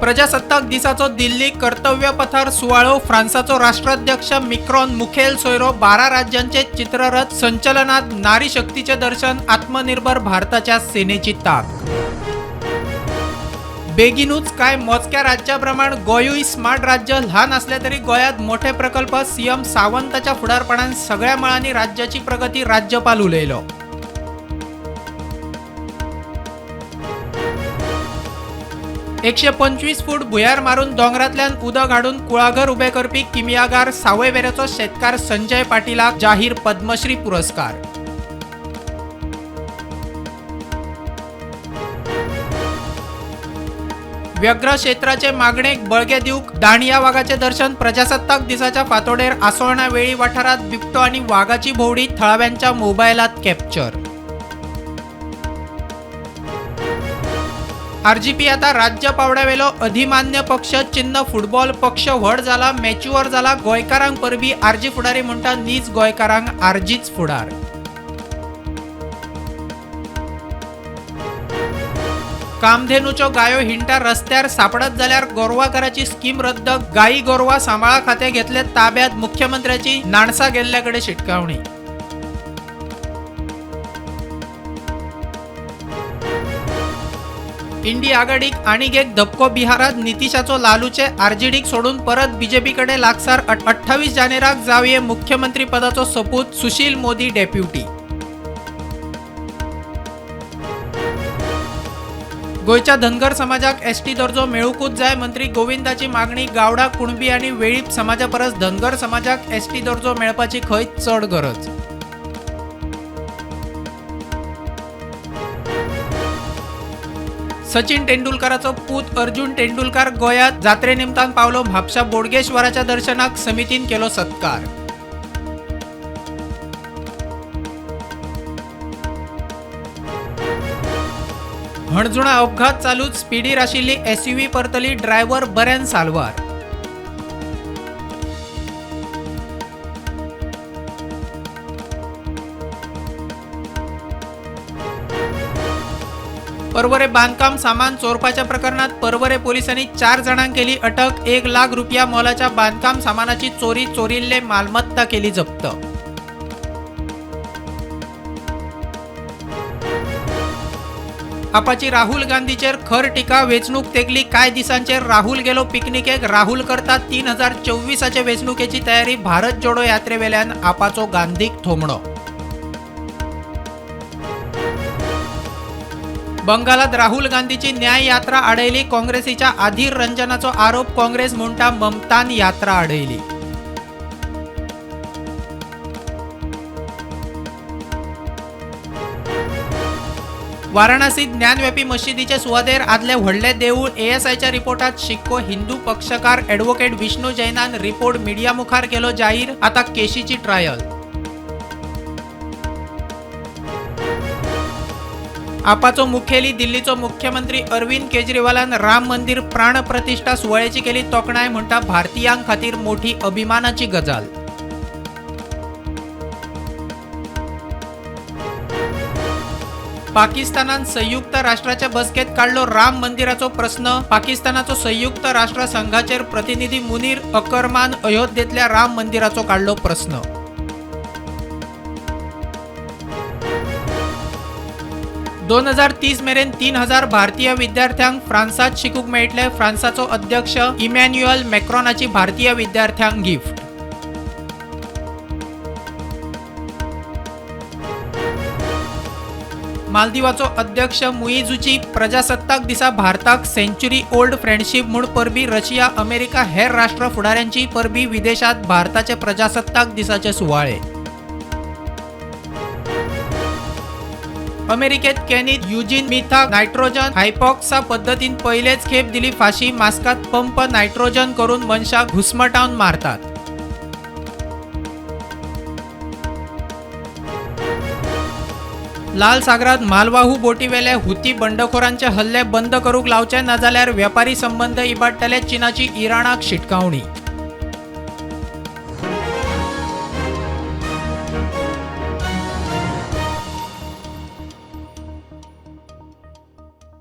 प्रजासत्ताक दिसाचो दिल्ली कर्तव्य पथार सुवाळो. फ्रांसाचो राष्ट्राध्यक्ष मिक्रॉन मुखेल सोयरो. 12 राज्यांचे चित्ररथ संचलनात नारी शक्तीचे दर्शन. आत्मनिर्भर भारताच्या सेनेची ताक. बेगीनूच काय मोजक्या राज्याप्रमाण गोंयूय स्मार्ट राज्य. ल्हान असले तरी गोंयांत मोठे प्रकल्प. सीएम सावंताच्या फुडारपणान सगळ्या मळांनी राज्याची प्रगती. राज्यपाल उलयलो. 125 फूट भुंयार मारून दोंगरांतल्यान उदक हाडून कुळागर उबें करपी किमयागार सावयवेरेचो शेतकार संजय पाटीलाक जाहीर पद्मश्री पुरस्कार. व्याघ्र क्षेत्राचे मागणेक बळगें दिवंक दांडिया वागाचें दर्शन. प्रजासत्ताक दिसाच्या फांतोडेर आसोळणा वेळी वाठारांत बिबटो आनी वागाची भोंवडी थळाव्यांच्या मोबायलात कॅप्चर. आरजीपी आता राज्य पावड्यावेलो अधिमान्य पक्ष. चिन्ह फुटबॉल. पक्ष व्हड जाला, मॅच्युअर जाला. गोंयकारांक परबी. आरजी फुडारी म्हणटा नीज गोंयकारांक आरजीच फुडार. कामधेनूच्यो गायो हिंटा रस्त्यार सापडत जाल्यार गोरवाकाराची स्कीम रद्द. गायी गोरवां सांबाळा खातें घेतले ताब्यात. मुख्यमंत्र्याची नाणसा गेल्ल्या कडेन शिटकावणी. इंडी आघाडीक आनीक एक धपको. बिहारात नितीशाचो लालूचे आरजीडीक सोडून परत बीजेपी कडेन लागसार. 28 जानेराक जावये मुख्यमंत्री पदाचो सोपूत. सुशील मोदी डेप्युटी. गोंयच्या धनगर समाजाक एसटी दर्जो मेळूंकूच जाय. मंत्री गोविंदाची मागणी. गावडा, कुणबी आनी वेळीप समाजा परस धनगर समाजाक एसटी दर्जो मेळपाची खंय चड गरज. सचिन तेंडुलकराचो पूत अर्जुन तेंडुलकर गोंयांत जात्रे निमतान पावलो. म्हापशा बोडगेश्वराच्या दर्शनाक समितीन केलो सत्कार. हणजुणा अपघात चालूच. स्पिडीर आशिल्ली एसयूव्ही परतली. ड्रायव्हर बऱ्यान साल्वार. पर्वरे बांधकाम सामान चोरपाच्या प्रकरणात पर्वरे पोलिसांनी 4 जाणांक केली अटक. 1 लाख रुपया मोलाच्या बांधकाम सामानाची चोरी. चोरिल्ले मालमत्ता केली जप्त. आपाची राहुल गांधीचेर खर टिका. वेंचणूक तेगली कांय दिसांचेर राहुल गेलो पिकनिकेक. राहुल करता 3024 वेंचणुकेची तयारी. भारत जोडो यात्रेवेल्यान आपाचो गांधीक थोमणो. बंगालात राहुल गांधीची न्याय यात्रा आडयली. काँग्रेसीच्या अधीर रंजनाचो आरोप. काँग्रेस म्हणटा ममतान यात्रा आडयली. वाराणसीत ज्ञानव्यापी मशिदीचे सुवातेर आदले व्हडले देऊळ. एएसआयच्या रिपोर्टात शिक्को. हिंदू पक्षकार ॲडव्होकेट विष्णू जैनान रिपोर्ट मीडिया मुखार केलो जाहीर. आता केशीची ट्रायल. आपाचो मुखेली दिल्लीचो मुख्यमंत्री अरविंद केजरीवालान राम मंदिर प्राण प्रतिष्ठा सुवाळ्याची केली तोखणाय. म्हणटा भारतीयां खातीर मोठी अभिमानाची गजाल. पाकिस्तानान संयुक्त राष्ट्राच्या बसकेत काडलो राम मंदिराचो प्रस्न. पाकिस्तानाचो संयुक्त राष्ट्र संघाचेर प्रतिनिधी मुनीर अकरमान अयोध्येतल्या राम मंदिराचो काडलो प्रस्न. 2030 मेरेन 3000 भारतीय विद्यार्थ्यांक फ्रांसात शिकूंक मेळटले. फ्रांसाचो अध्यक्ष इमॅन्युअल मॅक्रॉनाची भारतीय विद्यार्थ्यांक गिफ्ट. मालदीवाचो अध्यक्ष मुईझूची प्रजासत्ताक दिसा भारताक सेंच्युरी ओल्ड फ्रेंडशीप म्हूण परबी. रशिया, अमेरिका हेर राष्ट्र फुडाऱ्यांची परबी. विदेशात भारताचे प्रजासत्ताक दिसाचे सुवाळे. अमेरिकेत कॅनीत युजीन मिथा नायट्रोजन हायपॉक्सा पद्दतीन पयलेच खेप दिली फाशी. मास्कात पंप नायट्रोजन करून मनशाक घुस्मटावन मारतात. लाल सागरात मालवाहू बोटीवेले हुती बंडखोरांचे हल्ले बंद करूंक लावचे, नाजाल्यार वेपारी संबंद इबाडटले. चीनाची इराणाक शिटकावणी.